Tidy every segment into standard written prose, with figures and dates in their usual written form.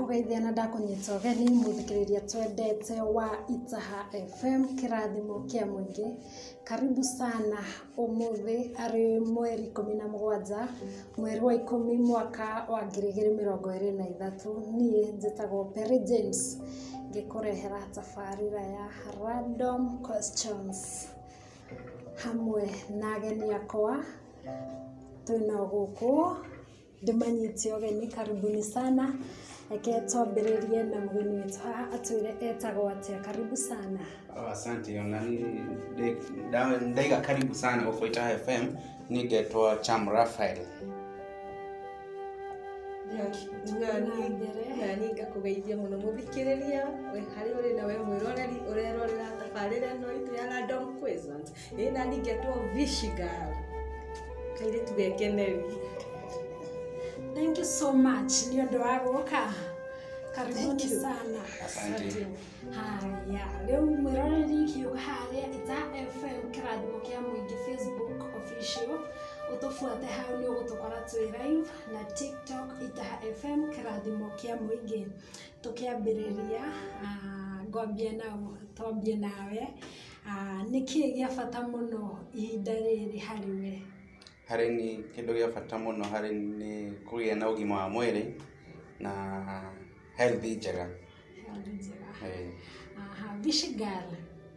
Ndakũgeithia na ndakũnyita ũgeni mũthikĩrĩria twendete wa Itaha FM kĩrathimo kĩa mũingĩ. Karibu sana ũmũthĩ arĩ mweri 17 mweri wa 10 mwaka wa 2023. Niĩ njĩtagwo Perry James ngĩkũrehera tabarĩra ya Random Questions hamwe na ageni akwa twĩnao gũkũ ndĩmanyite ũgeni, karibuni sana. Reke twambĩrĩrie na mũgeni witũ haha atwĩre etagwo atĩa. Karibu sana. Oh, asante ona ndaiga karibu sana gũkũ Itaha FM. Niĩ ngetwo Cham Raphael. Mbere. Nani ngakũgeithia mũno mũthikĩrĩria we harĩa ũrĩ na we mwĩroreri ũrerorera tabarĩra ĩno itũ ya Random Questions. Ĩ nani ngetwo Vishigal, kairĩtu gekeneri. Thank you so much nĩ ũndũ wa gũka. Karibuni Thank you. sana. Asante. Haya, rĩu mwĩroreri kiuga harĩa Itaha FM kĩrathimo kĩa mũingĩ Facebook official ũtũbuate hau nĩ ũgũtũkora twĩ live na TikTok Itaha FM kĩrathimo kĩa mũingĩ. Tũkĩambĩrĩria ngwambia na twambie nawe, nĩ kĩĩ gĩa bata mũno ihinda rĩrĩ harĩ we? Harĩ ni kĩndũ gĩa bata mũno harĩ nĩ kũgĩa na ũgima wa mwĩrĩ na health njega. Health njega. Eh. Aha, Vishigal,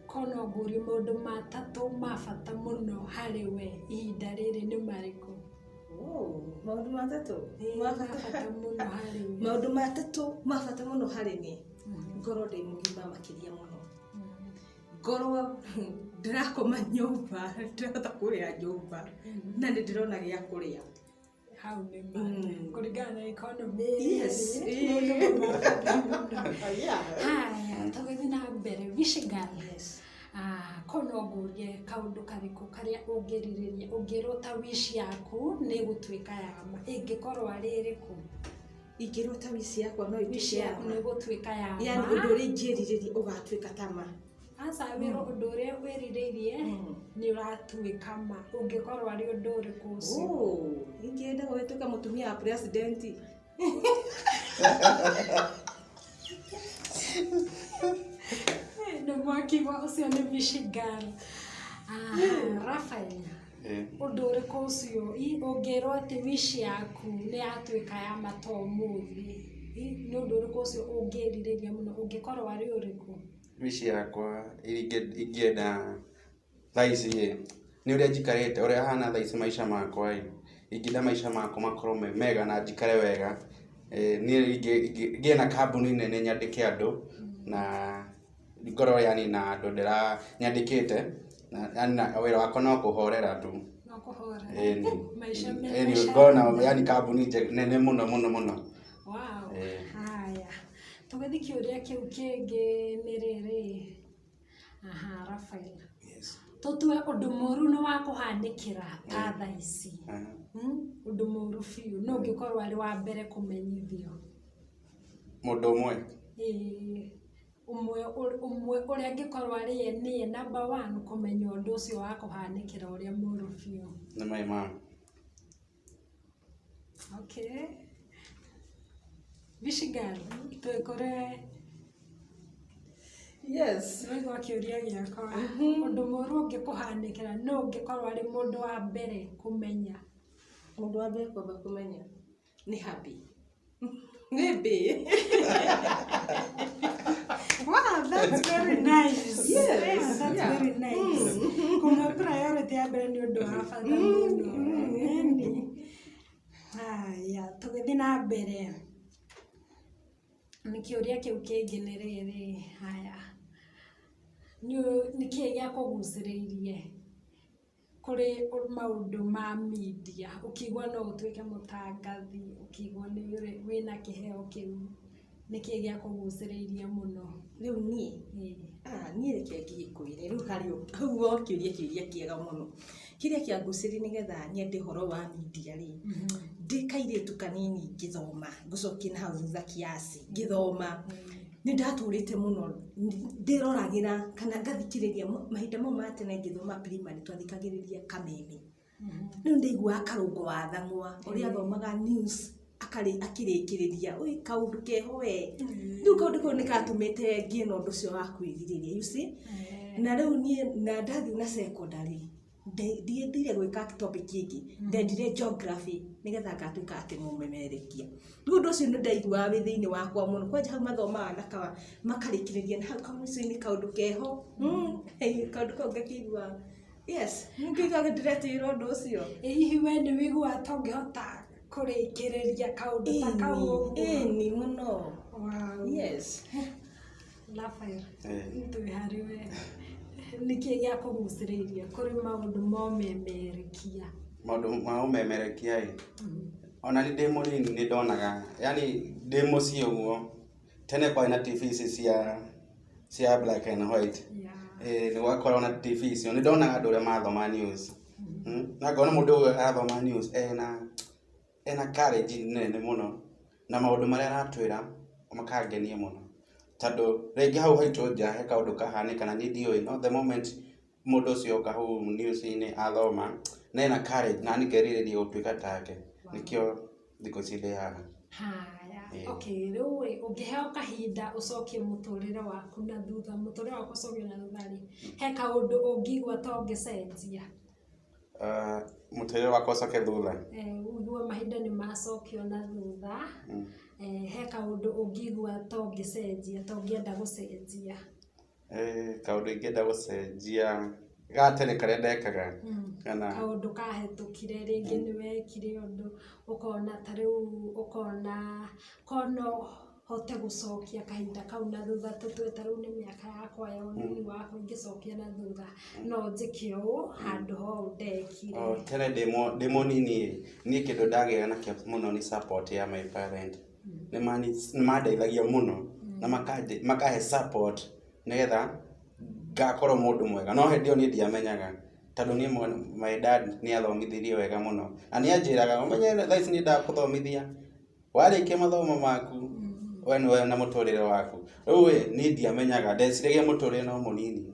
ko no ngũrie maũndũ matatũ ma bata mũno harĩ we ihinda rĩrĩ nĩ marĩkũ? Oh, maũndũ matatũ Ĩĩ, ma ma bata. bata mũno harĩ we. Maũndũ matatũ ma bata mũno harĩ niĩ, ngorwo ndĩ mũgima makĩria mũno, ngorwo ndĩrakoma nyũmba, ndĩrahota kũrĩa nyũmba na nĩ ndĩrona gĩa kũrĩa. Hau nĩ ma kũringana na economy. Yes. Maũndũ ma bata mũno. Yeah. Haya, tũgĩthiĩ na mbere, Vishigal. Yes. Ko no ngũrie kaũndũ karĩkũ karĩa ũngĩrirĩria ũngĩrwo ta wish yaku nĩ ĩgũtuĩka ya ma ĩngĩkorwo arĩ ĩrĩkũ? Ingĩrwo ta wish yakwa no Wish ituĩke ya yaku ma. nĩ ĩgũtuĩka ya Yani ma. ũndũ ũrĩa ingĩrirĩria ũgatuĩka ta ma. Aca, wĩrwo ũndũ ũrĩa wĩrirĩirie nĩ ũratuĩka ma, ũngĩkorwo arĩ ũndũ ũrĩkũ ũcio? Oh, ingĩenda gũgĩtuĩka mũtumia wa president. Nĩ mwakiuga ũcio nĩ Vishigal. Raphael, Eh. ũndũ ũrĩkũ ũcio ũngĩrwo atĩ wish yaku nĩ yatuĩka ya ma ta ũmũthĩ, nĩ ũndũ ũrĩkũ ũcio ũngĩrirĩria mũno ũngĩkorwo arĩ ũrĩkũ? Wish yakwa ingĩenda thaa ici ĩ nĩ ũrĩa njikarĩte, ũrĩa hana thaa ici maica makwa ĩ, ingĩenda maica makwa makorwo me mega na njikare wega. Niĩ ngĩe na kambuni nene nyandĩke andũ na ngorwo yani na andũ ndĩra nyandĩkĩte na yani na wĩra wakwa no kũhorera tu. No kũhorera. Ĩni. Maica me Ĩni, maica. ngorwo na yani kambuni nene mũno mũno mũno. Wow. Eh. Haya, tũgĩthiĩ kĩũria kĩu kĩngĩ nĩ rĩrĩ. Aha, Raphael. Yes. Tũtue ũndũ mũru nĩ wakũhanĩkĩra ta thaa ici. Aha. Ũndũ mũru biũ no ũngĩkorwo arĩ wa mbere kũmenyithio. Mũndũ ũmwe. Ĩĩ, ũmwe ũmwe ũrĩa angĩkorwo arĩ ye nĩye number one kũmenya ũndũ ũcio wa kũhanĩkĩra ũrĩa mũru biũ. Nĩ my mom. Okay. Vishigal, twĩkore. Yes. Nĩwaigua kĩũria gĩakwa? Ũndũ mũru ũngĩkũhanĩkĩra no ũngĩkorwo arĩ mũndũ wa mbere kũmenya. Mũndũ wa mbere kwamba kũmenya nĩ happy nĩ mbĩ. Wow, that's very nice. Yes, Yeah, that's very nice. Kũmwe priority ya mbere nĩ ũndũ wa bata mũno. Ĩni. Haya, tũgĩthiĩ na mbere. Nĩ kĩũria kĩu kĩngĩ nĩ rĩrĩ, haya. Nĩ kĩĩ gĩakũgucĩrĩirie kũrĩ maũndũ ma media ũkĩigua no ũtuĩke mũtangathi, ũkĩigua nĩ wĩna kĩheo kĩu, nĩ kĩĩ gĩakũgucĩrĩirie mũno? Rĩu niĩ Ĩĩ. Ah, niĩ reke ngĩkwĩre rĩu harĩ hau wokĩũria kĩũria kĩega mũno. Kĩrĩa kĩangucĩrĩirie nĩgetha nyende ũhoro wa media rĩ, ndĩ kairĩtu kanini ngĩthoma, ngũcokia na hau thutha kiasi, ngĩthoma nĩ ndatũrĩte mũno ndĩroragĩra kana ngathikĩrĩria mahinda mau ma tene ngĩthoma primary twathikagĩrĩria kameme. Rĩu ndaiguaga Karũngo wa Thang'wa ũrĩa athomaga news. Akĩrĩkĩrĩria ui kaũndũ keho we. Rĩu kaũndũ kau nĩ katũmĩte ngĩe na ũndũ ũcio wa kwĩrirĩria, you see. Na rĩu niĩ na ndathiĩ na secondary, ndiendire gwĩka topic ĩngĩ, ndendire geography nĩgetha ngatuĩka atĩ mũmemerekia. Rĩu ũndũ ũcio nĩ ndaiguaga wĩ thĩinĩ wakwa mũno, kwanja hau mathomaga na kawa makarĩkĩrĩria na hau kamũico-inĩ kaũndũ keho. Kaũndũ kau ngakĩigua, yes, nĩngĩiguaga ndĩretĩĩra ũndũ ũcio. Ĩ hihi we nĩ wĩiguaga ta ũngĩhota kũrĩkĩrĩria kaũndũ ta kau ũguo? Ĩni mũno. Wow. Yes. Rafael, twĩ harĩ we, nĩkĩ gĩa kũgucĩrĩiria kũrĩ maũndũ ma ũmemerekia? Maũndũ ma ũmemerekia ĩ, ona nĩ ndĩ mũnini nĩ ndonaga, yani ndĩ mũciĩ ũguo, tene kwarĩ na TV ici cia black and white. Nĩ gwakoragwo na TV icio, nĩ ndonaga andũ ũrĩa marathoma news. Na ngona mũndũ ũyũ arathoma news ena courage nene mũno, na maũndũ marĩa aratwĩra makangenia mũno, tondũ rĩngĩ hau haitũ nja he kaũndũ kahanĩka na niĩ ndiũĩ, no the moment mũndũ ũcio oka hau news-inĩ athoma na ena courage, na niĩ ngerirĩria gũtuĩka take, nĩkĩo thikũ ici ndĩ haha. Haya, okay, rĩu ĩ, ũngĩheo kahinda ũcokie mũtũrĩre waku na thutha, mũtũrĩre waku ũcokio na thutha rĩ, he kaũndũ ũngĩigua ta ũngĩcenjia? Mũtũrĩre wakwa ũcoke thutha? Ũigue mahinda nĩ macokio na thutha, he kaũndũ ũngĩigua ta ũngĩcenjia, ta ũngĩenda gũcenjia? Kaũndũ ingĩenda gũcenjia ga tene karĩa ndekaga kana Kaũndũ kahĩtũkire, rĩngĩ nĩ wekire ũndũ ũkona ta rĩu, ũkona kono hote gũcokia kahinda kau na thutha, tũtue ta rĩu nĩ mĩaka yakwa ya ũnini wakwa, ingĩcokia na thutha no njĩke ũũ handũ ha ũũ ndekire. Tene ndĩ mũnini niĩ kĩndũ ndagĩaga nakĩo mũno nĩ support ya my parent. Nĩ mandeithagia mũno na makahe support nĩgetha ngakorwo mũndũ mwega, no hĩndĩ ĩyo niĩ ndiamenyaga, tondũ niĩ my dad nĩ athomithirie wega mũno, na nĩ anjĩraga ũmenye thaa ici nĩ ndakũthomithia, warĩkia mathomo maku we nĩwe na mũtũrĩre waku. Rĩu ĩ, niĩ ndiamenyaga, ndeciragia mũtũrĩre no mũnini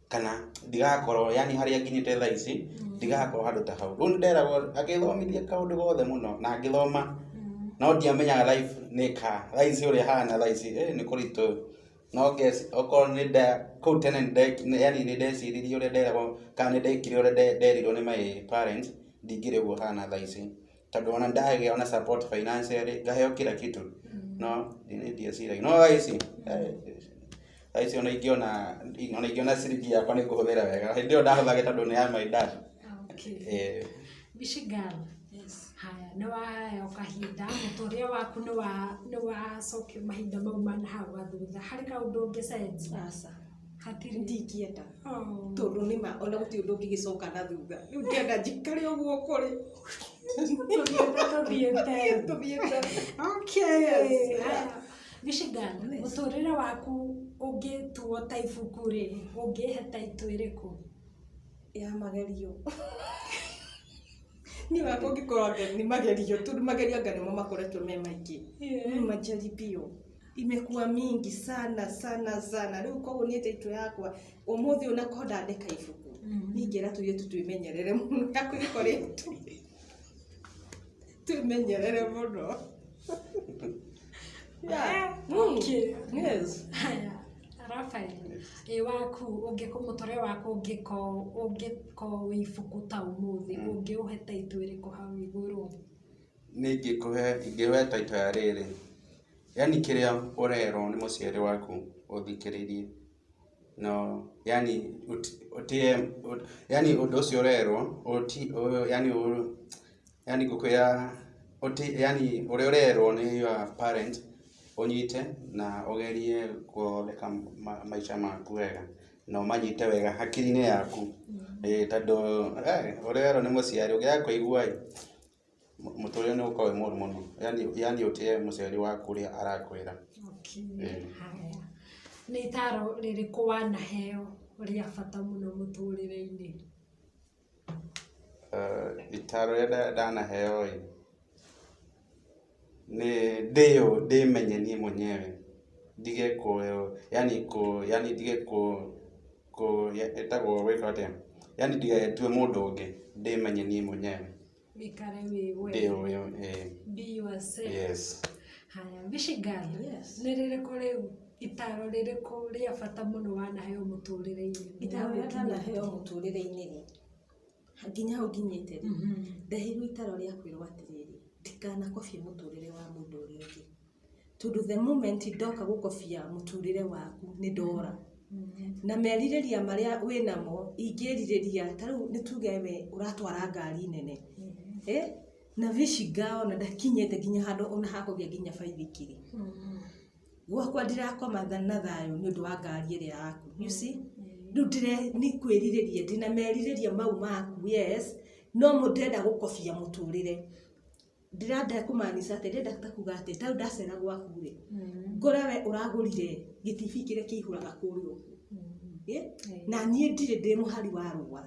kana ndigakorwo, yani harĩa nginyĩte thaa ici ndigakorwo handũ ta hau. Rĩu nĩ nderagwo agĩthomithia kaũndũ gothe mũno na ngĩthoma, no ndiamenyaga life nĩ ka thaa ici ũrĩa hana thaa ici, nĩ kũritũ. No okorwo nĩ nda kũu tene yani nĩ ndeciririe ũrĩa nderagwo kana nĩ ndekire ũrĩa nderirwo nĩ my parents, ndingĩrĩ ũguo hana thaa ici, tondũ ona ndagĩa ona support financially, ngaheo kila kitu, no nĩ ndieciragia. No thaa ici, thaa ici ona ingĩona ciringi yakwa nĩ ngũhũthĩra wega, hĩndĩ ĩyo ndahũthagĩra tondũ nĩ ya my dad. Okay. Michigan. Haya, nĩ waheo kahinda, mũtũrĩre waku nĩ wacokio mahinda mau ma na hau thutha, harĩ kaũndũ ũngĩcenjia? Aca. Hatirĩ. Ndingĩenda. Tondũ nĩ ma ona gũtirĩ ũndũ ũngĩgĩcoka na thutha. Rĩu ndĩrenda njikare ũguo kũrĩ. Tũthiĩte. Tũthiĩte. Okay. Haya. Michigan, mũtũrĩre waku ũngĩtuo ta ibuku rĩ, ũngĩhe title ĩrĩkũ? Ya magerio. Niĩ wakwa ũngĩkorwo anga nĩ magerio, tondũ magerio anga nĩmo makoretwo me maingĩ. Majaribio imekuwa mingi sana sana sana. Rĩu koguo niĩ title yakwa ũmũthĩ ũyũ nakorwo ndandĩka ibuku, niĩ ingĩra tũirĩtu twĩmenyerere mũno, yakwa ĩkoretwo twĩmenyerere mũno. Yeah. Okay. Yes. Haya, Rafael, ĩ waku ũngĩko mũtũrĩre waku ũngĩkorwo wĩ ibuku ta ũmũthĩ, ũngĩũhe title ĩrĩkũ hau igũrũ? Nĩ ingĩũhe title ya rĩrĩ, yani kĩrĩa ũrerwo nĩ mũciari waku ũthikĩrĩrie, no yani ũtige, yani ũndũ ũcio ũrerwo yani yani ngũkwĩra yani ũrĩa ũrerwo nĩ your parent ũnyite na ũgerie gũthondeka maica maku wega na ũmanyite wega hakiri-inĩ yaku. Tondũ ũrĩa ũrerwo nĩ mũciari ũngĩaga kũigua ĩ, mũtũrĩre nĩ ũgũkorwo wĩ mũru mũno, yani ũtĩe mũciari waku ũrĩa arakwĩra. Okay. Haya. Nĩ itaro rĩrĩkũ wanaheo rĩa bata mũno mũtũrĩre-inĩ? Itaro rĩrĩa ndanaheo ĩ, nĩ ndĩmenye niĩ mwenyewe, ndige kũ, yani kũ, yani ndige kũ, kũ, ĩtagwo gwĩka atĩa, yani ndigetue mũndũ ũngĩ, ndĩmenye niĩ mwenyewe. Wĩkare wĩ we. Ndĩ we. Be yourself. Yes. Haya, Bishi Girl, Yes. nĩ rĩrĩkũ rĩu itaro rĩrĩkũ rĩa bata mũno wanaheo mũtũrĩre-inĩ? Itaro rĩrĩa ndanaheo mũtũrĩre-inĩ rĩ, nginya hau nginyĩte rĩ, ndaheirwo itaro rĩa kwĩrwo atĩrĩrĩ, ndikanakobie mũtũrĩre wa mũndũ ũrĩa ũngĩ, tondũ the moment ndoka gũkobia mũtũrĩre waku nĩ ndora. Na merirĩria marĩa wĩnamo ingĩrirĩria, ta rĩu nĩ tuge we ũratwara ngari nene, na Vishi Girl ona ndakinyĩte nginya handũ ona hakũgĩa nginya baithikiri. Gwakwa ndirakoma na thayũ nĩ ũndũ wa ngari ĩrĩa yaku, you see? Rĩu nĩ kwĩrirĩria, ndĩna merirĩria mau maku, yes, no ndĩrenda gũkobia mũtũrĩre. Ndĩrenda kũmaanica atĩ, ndĩrenda ta kuga atĩ, ta rĩu ndacera gwaku rĩ, ngore we ũragũrire gĩtibi kĩrĩa kĩihũraga kũrĩa ũguo. Na niĩ ndirĩ, ndĩ mũhari wa rũa.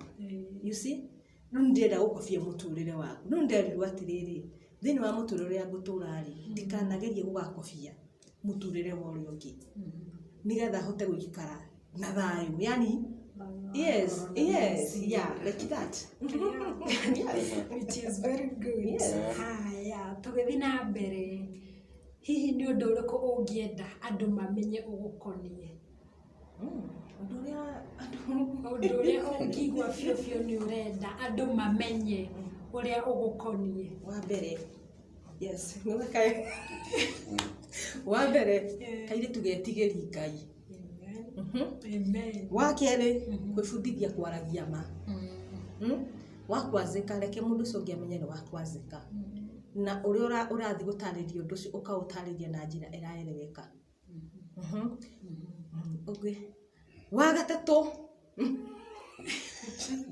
You see? Rĩu ndĩrenda gũkobia mũtũrĩre waku. Rĩu nderirwo atĩrĩrĩ, thĩinĩ wa mũtũrĩre ũrĩa ngũtũra rĩ, ndikanagerie gũgakobia mũtũrĩre wa ũrĩa ũngĩ, nĩgetha hote gũikara na thayũ. Yani, yes, yes, yeah, like that. Yes. Which is very good. Yes. Haya, tũgĩthiĩ na mbere, hihi nĩ ũndũ ũrĩkũ ũngĩenda andũ mamenye ũgũkoniĩ? Ũndũ ũrĩa Ũndũ ũrĩa ũngĩigua biũ biũ nĩ ũrenda andũ mamenye ũrĩa ũgũkoniĩ. Wa mbere, yes, wa mbere, kairĩtu getigĩri Ngai. Amen. Wa kerĩ, kwĩbundithia kwaragia ma. Wa kwazĩka, reke mũndũ ũcio ũngĩ amenye nĩ wa kwazĩka. Na ũrĩa ũrathiĩ gũtarĩria ũndũ ũcio, ũkaũtarĩria na njĩra ĩraeleweka. Ũngĩ. Wa gatatũ,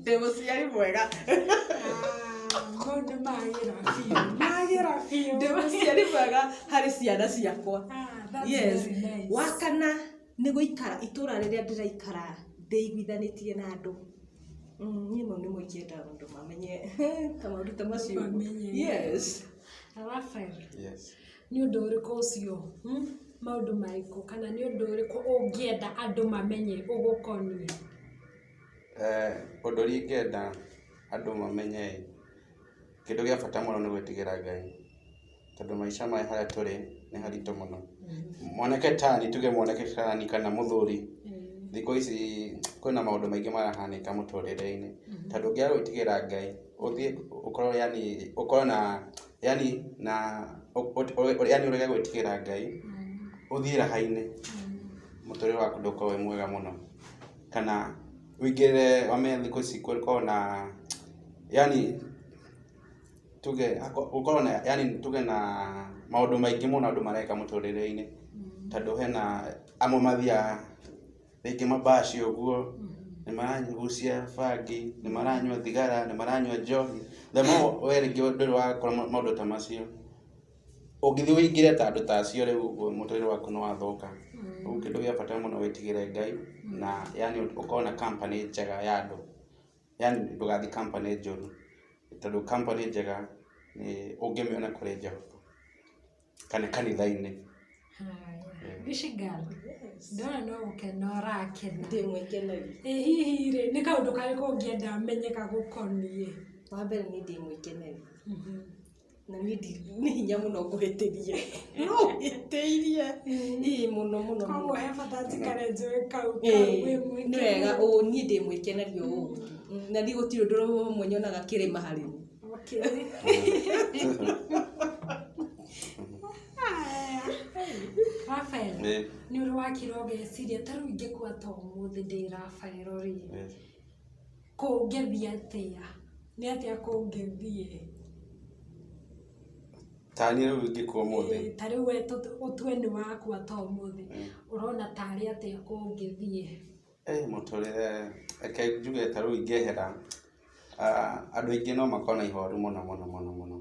ndĩ mũciari mwega. Maũndũ magĩra biũ. Magĩra biũ. Ndĩ mũciari mwega harĩ ciana ciakwa. Yes. Wa kana, nĩ gũikara itũra rĩrĩa ndĩraikara ndĩiguithanĩtie na andũ. Niĩ mau nĩmo ingĩenda andũ mamenye ta maũndũ ta macio. Yes. Raphael. Yes. Nĩ ũndũ ũrĩkũ ũcio? Maũndũ marĩkũ kana nĩ ũndũ ũrĩkũ ũngĩenda andũ mamenye ũgũkoniĩ? Ũndũ ũrĩa ingĩenda andũ mamenye, kĩndũ gĩa bata mũno nĩ gwĩtigĩra Ngai, tondũ maica maya harĩa tũrĩ nĩ haritũ mũno. Mwanake tani, tuge mwanake tani kana mũthuri, thikũ ici kwĩna maũndũ maingĩ marahanĩka mũtũrĩre-inĩ, tondũ ũngĩaga gwĩtigĩra Ngai, ũthiĩ ũkorwo yani, ũkorwo na yani na yani ũrege gwĩtigĩra Ngai, ũthiĩ raha-inĩ, mũtũrĩre waku ndũkorwo wĩ mwega mũno, kana ũingĩre wamenye thikũ ici gũkoragwo na yani tuge gũkorwo na yani tuge na maũndũ maingĩ mũno andũ mareka mũtũrĩre-inĩ, tondũ hena amwe mathiaga rĩngĩ mabaci ũguo, nĩ maragucia bangi, nĩ maranyua thigara, nĩ maranyua njohi. The more we rĩngĩ ndũrĩ wakora maũndũ ta macio, ũngĩthiĩ ũingĩre ta andũ ta acio rĩu ũguo mũtũrĩre waku nĩ wathũka. Ũguo kĩndũ gĩa bata mũno wĩtigĩre Ngai, na yani ũkorwo na company njega ya andũ, yani ndũgathiĩ company njũru, tondũ company njega nĩ ũngĩmĩona kũrĩ Jehova kana kanitha-inĩ. Haya, Bishi Girl, ndona no gũkena ũrakena. Ndĩ mwĩkeneri. Ĩ hihi rĩ, nĩ kaũndũ karĩkũ ũngĩenda menye gagũkoniĩ? Wa mbere niĩ ndĩ mwĩkeneri. Na niĩ nĩ hinya mũno ngũhĩtĩrie. No hĩtĩirie. Ĩĩ mũno mũno. Koguo he bata njikare njũĩ kau kau wĩ mwĩkeneri. Nĩ wega, niĩ ndĩ mwĩkeneri o ũguo. Na niĩ gũtirĩ ũndũ ũmwe nyonaga kĩrĩma harĩ niĩ. Okay. Raphael, nĩ ũrĩ wakira ũgeciria ta rĩu ingĩkua ta ũmũthĩ ndĩ Raphael rĩ, kũngĩthiĩ atĩa? Nĩ atĩa kũngĩthiĩ? Ta niĩ rĩu ingĩkua ũmũthĩ? Ta rĩu we ũtue nĩ wakua ta ũmũthĩ, ũrona tarĩ atĩa kũngĩthiĩ? Mũtũrĩre, reke njuge ta rĩu ingĩehera, andũ aingĩ no makorwo na ihoru mũno mũno mũno mũno,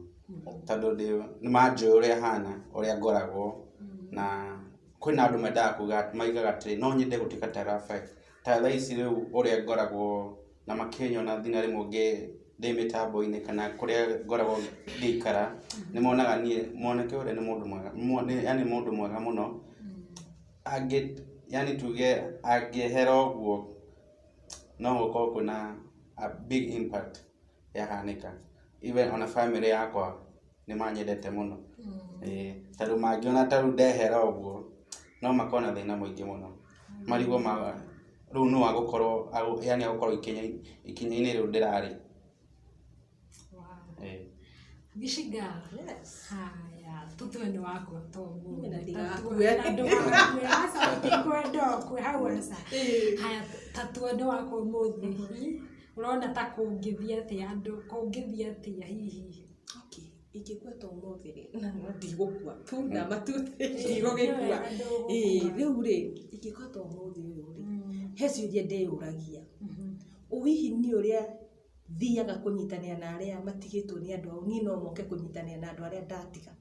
tondũ nĩ manjũĩ ũrĩa hana, ũrĩa ngoragwo, na kwĩna andũ mendaga kuga, maigaga atĩrĩ, no nyende gũtuĩka ta Raphael. Ta thaa ici rĩu ũrĩa ngoragwo na makĩnyona nginya rĩmwe ndĩ mĩtambo-inĩ kana kũrĩa ngoragwo ngĩikara, nĩ monaga niĩ mwanake ũrĩa nĩ mũndũ mwega, yani mũndũ mwega mũno. Angĩ, yani tuge angĩehera ũguo, no gũkorwo kwĩna a big impact yahanĩka. Even ona family yakwa nĩ manyendete mũno. Ĩĩ, tondũ mangĩona ta rĩu ndehera ũguo no makorwo na thĩna mũingĩ mũno, marigwo ma rĩu nũ agũkorwo, yani agũkorwo ikinya-inĩ rĩu ndĩrarĩ. Ĩĩ. Gĩcinga. Yes. Haya, tũtue nĩ wakua to Niĩ na mũndũ. ndigakue. Na ndũgakue, aca ndikwenda ũkue hau aca. Ĩĩ. Haya, ta tua nĩ wakua ũmũthĩ. Ũrona ta kũngĩthiĩ atĩa andũ, kũngĩthiĩ atĩa hihi? Okay, ingĩkua ta ũmũthĩ rĩ, na no ndigũkua tu na matu ndigũgĩkua. Ĩĩ, rĩu rĩ, ingĩkua ta ũmũthĩ ũyũ rĩ, he ciũria ndĩyũragia. Ũ hihi niĩ ũrĩa thiaga kũnyitanĩra na arĩa matigĩtwo nĩ andũ ao, niĩ no moke kũnyitanĩra na andũ arĩa ndatiga?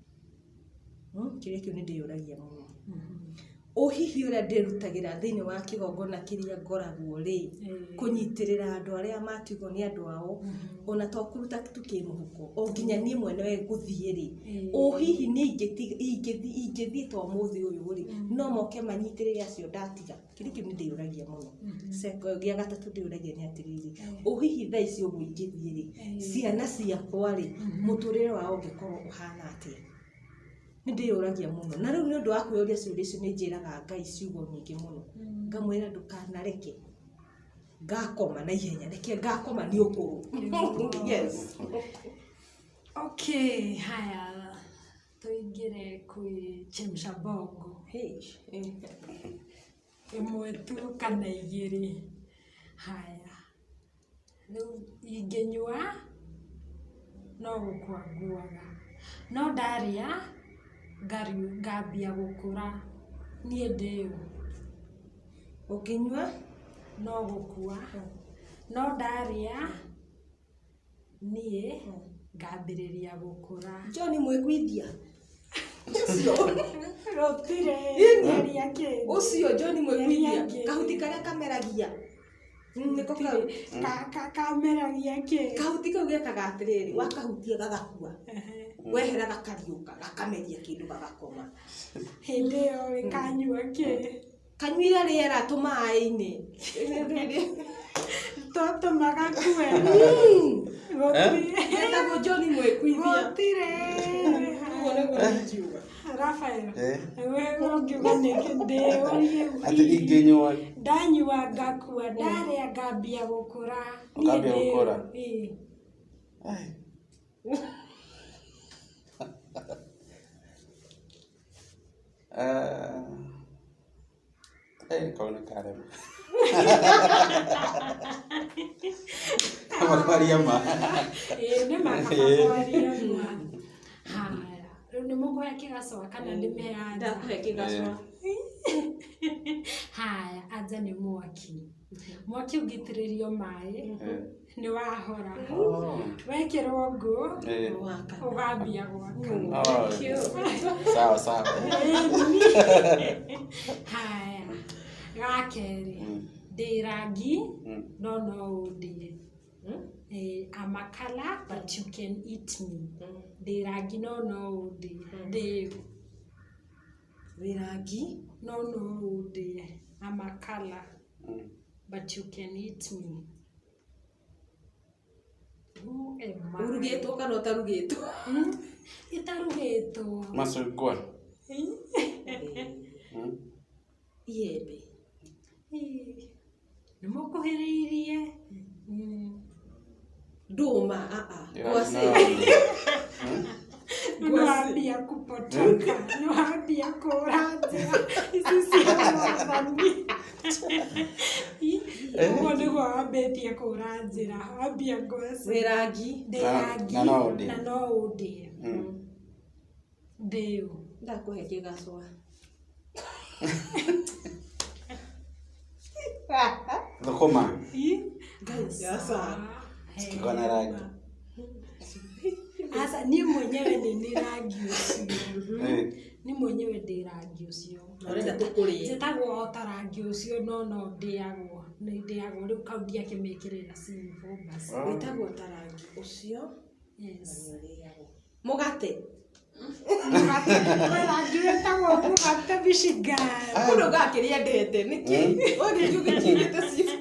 Kĩũria kĩu nĩ ndĩyũragia mũno. Ũ hihi ũrĩa ndĩrutagĩra thĩinĩ wa kĩgongona kĩrĩa ngoragwo rĩ, kũnyitĩrĩra andũ arĩa matigwo nĩ andũ ao, ona to kũruta tu kĩmũhuko, o nginya niĩ mwene gũthiĩ rĩ, ũ hihi niĩ ingĩthiĩ ta ũmũthĩ ũyũ rĩ, no moke manyitĩrĩre acio ndatiga? Kĩũria kĩu nĩ ndĩyũragia mũno. Gĩa gatatũ ndĩyũragia nĩ atĩrĩrĩ, ũ hihi thaa ici ũguo ingĩthiĩ rĩ, ciana ciakwa rĩ, mũtũrĩre wao ũngĩkorwo ũhana atĩa? Nĩ ndĩyũragia mũno. Na rĩu nĩ ũndũ wa kwĩyũria ciũria icio nĩ njĩraga Ngai ciugo nyingĩ mũno. Ngamwĩra ndũkanareke ngakoma na ihenya, reke ngakoma nĩ ũkũrũ. Yes. Okay, haya tũingĩre kwĩ Chemsha Bongo. Hey. Ĩmwe tu kana igĩrĩ. Haya, rĩu ingĩnyua no gũkua nguaga, no ndarĩa ngambia gũkũra. Niĩ ndĩ ũ? Ũngĩnyua no gũkua, no ndarĩa niĩ ngambĩrĩria gũkũra. John mwĩkuithia ũcio. Gũtirĩ geria kĩngĩ. Ũcio John mwĩkuithia. Geria kĩngĩ. Kahuti karĩa kameragia. Nĩko kau. Kameragia kĩ? Kahuti kau gekaga atĩrĩrĩ, wakahutia gagakua, wehera gakariũka, gakameria kĩndũ gagakoma. Hĩndĩ ĩyo rĩ, kanyua kĩ? Kanyuire rĩera tũmaĩ-inĩ. Tũtũma gakue. Gũtirĩ. Getagwo John mwĩkuithia. Gũtirĩ. Ũguo nĩguo ingiuga. Rafael, Eh. we ũngiuga nĩkĩ ndĩũrie? Atĩ ingĩnyua Ndanyua ngakua, ndarĩa ngambia gũkũra. Niĩ Ũkambia ndĩ ũ? gũkũra? Ĩĩ. Ai. Kau nĩ karema. Kaba kwaria ma. Ĩĩ, nĩ ma kaba kwaria ma. Haya, rĩu nĩ mũkũhe kĩgacwa kana ndĩmĩhe anja? Ndakũhe kĩgacwa. Haya, anja nĩ mwaki. Mwaki ũngĩitĩrĩrio maĩ nĩ wahora. Oh. Wekĩrwo ngũ Wakana. ũgambia gwakana. Oh. Sawa sawa. Haya, ga kerĩ, ndĩ rangi no no ũndĩe. I'm a color but you can eat me. Ndĩ rangi no no ũndĩe. Ndĩ ũ? Wĩ rangi No no ũndĩe. I'm a color but you can eat me. Who am I? Ũrugĩtwo kana ũtarugĩtwo? Ĩtarugĩtwo. Macungwa. Iembe. Nĩ mũkuhĩrĩirie. Ndũma. Aa, ngwacĩ. Nĩwambia kupotoka, nĩwambia kũra njĩra ici cia mwathani. Ũguo nĩguo wambĩtie kũra njĩra, wambia ngwacĩ. Wĩ rangi. Ndĩ rangi Na no ũndĩe. na no ũndĩe. Ndĩ ũ? Ndakũhe kĩgacwa. Thũkũma. Ngai, aca. Citikoo na rangi. Aca, niĩ mwenyewe nĩ nĩ rangi ũcio. Niĩ mwenyewe ndĩ rangi ũcio. Ũrenda tũkũrĩe? Njĩtagwo o ta rangi ũcio no no ndĩagwo. Nĩ ndĩagwo rĩu kau ndiakĩmĩkĩrĩra simple basi. Wĩtagwo ta rangi ũcio na Yes. nĩ ũrĩagwo. Mũgate. Mũgate, kwĩ rangi wĩtagwo mũgate bicigari. Mũndũ gakĩrĩa ndete nĩkĩ? Ũgĩthiĩ ũgĩkinyĩte cibu.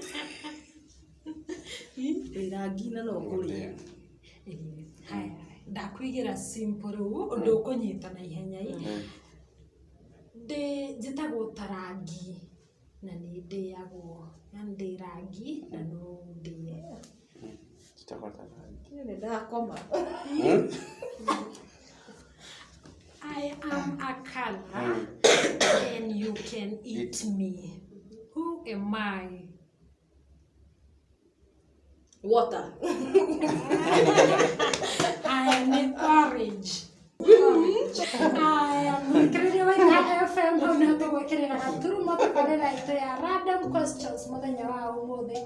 Wĩ rangi na no ũkũrĩe. Haya, ndakwigĩra simple rĩu ũndũ ũkũnyita na ihenya i. Ndĩ njĩtagwo ta rangi na nĩ ndĩagwo, yani ndĩ rangi na no ndĩe. Njĩtagwo ta rangi. Nĩ ndakoma. I am a color and you can eat me. Who am I? Water. I am an orange. Orange. Aya, mũthikĩrĩria wa Itaha FM, hau nĩho tũgwĩkĩrĩra gaturumo tabarĩra itũ ya random questions mũthenya wa ũmũthĩ.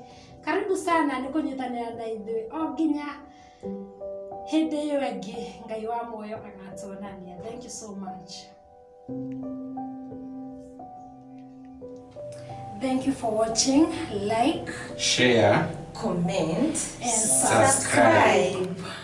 Karibu sana nĩ kũnyitanĩra na ithuĩ o nginya hĩndĩ ĩyo ĩngĩ Ngai wa muoyo agatuonania. Thank you so much. Thank you for watching. Like Share. Comment. and Subscribe. Subscribe.